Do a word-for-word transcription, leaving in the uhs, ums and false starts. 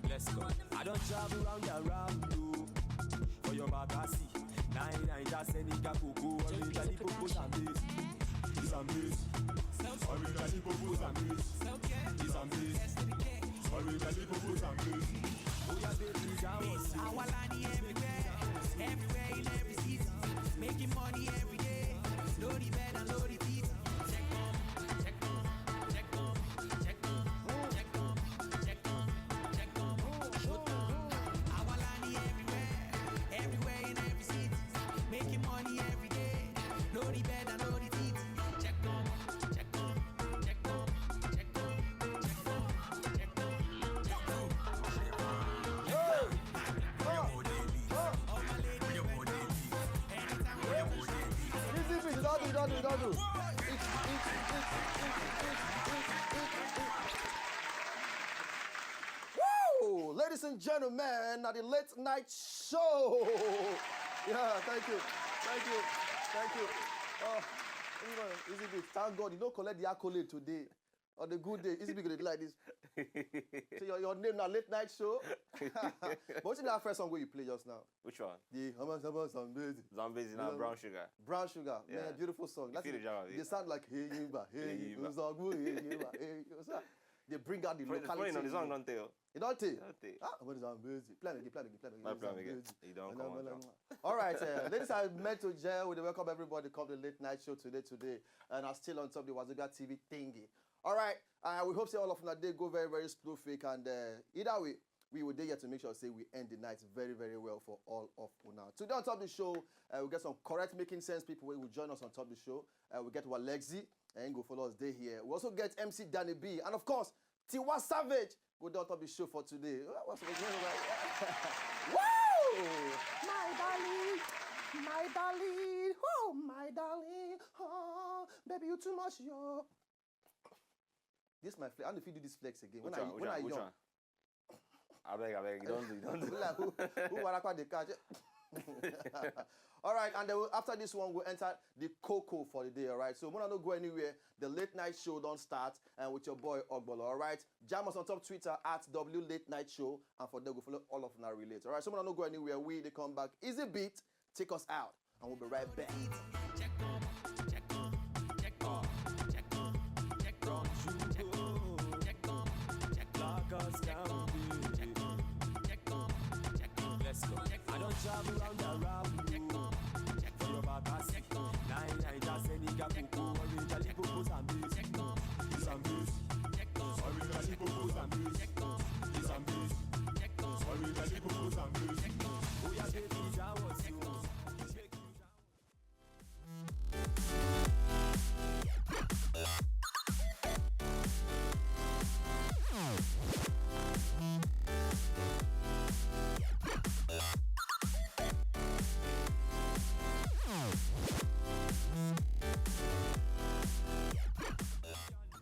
Let's go. I don't travel round and round, oh, for your back, I see. Nine, nine, just any gakuku, or you can put some this. Some this. Or you can put some this. Some this. Or you can put some this. Oh, yeah, baby, that was Awalani everywhere, everywhere in every city. Making money every day. Lórí bed and lórí títì. Check on, check on, check on, check on, check on, check on, check on. Awalani everywhere, everywhere in every city. Making money every day. Lórí bed and lórí títì. Check on, check on, check on, check on, check on, check on, check on. Easy beat, don't do, don't do, don't do. Woo! Ladies and gentlemen, at the late night show. Yeah, thank you, thank you, thank you. Oh, you know, Easy Beat, thank God you don't collect the accolade today. On the good day, Easy Beat go dey do like this. So your, your name na late night show. But wetin be that first song wey you play just now? Which one? The Hummus Hummus Zambezi. Zambezi na Yeah. Brown Sugar. Brown Sugar. Yeah. Man, beautiful song. You feel the jam of They it. Sound like hey Yimba, hey Hey Yimba. Yimba, Zogbu, hey Yimba, hey Yimba. So, they bring out the Funny, locality. funny, no, the song don't tell. You don't take. Don't take. Ah, what is Zambezi? Play again, play again, play again. My plan Zambezi. again. You don't come on. All right, uh, ladies and men to jail. We welcome everybody come the late night show today, today, and are still on top of the Wazobia T V thingy. All right, uh, we hope say all of una dey go very, very smooth, fake, and uh, either way, we will dey here to make sure say we end the night very, very well for all of una. Today on top of the show, uh, we get some correct making sense people wey will join us on top of the show. Uh, we get Walexi, and go follow us dey here. We also get M C Danny B, and of course, Tiwa Savage go dey on top of the show for today. Woo! My darling, my darling, oh my darling, oh baby you too much yo. This my flex. I don't know if you do this flex again. When Which I one? Which when I one? Which young. One? I beg, I beg. You don't do, you don't do. Like who, who warapa dey catch? All right, and then we'll, after this one, we'll enter the cocoa for the day. All right, so wanna not go anywhere. The late night show don't start, and with your boy Ogbolo. All right, jam us on top Twitter at W Late Night Show, and for there we follow all of our relate. All right, so wanna not go anywhere. We they come back. Easy beat, take us out, and we'll be right back.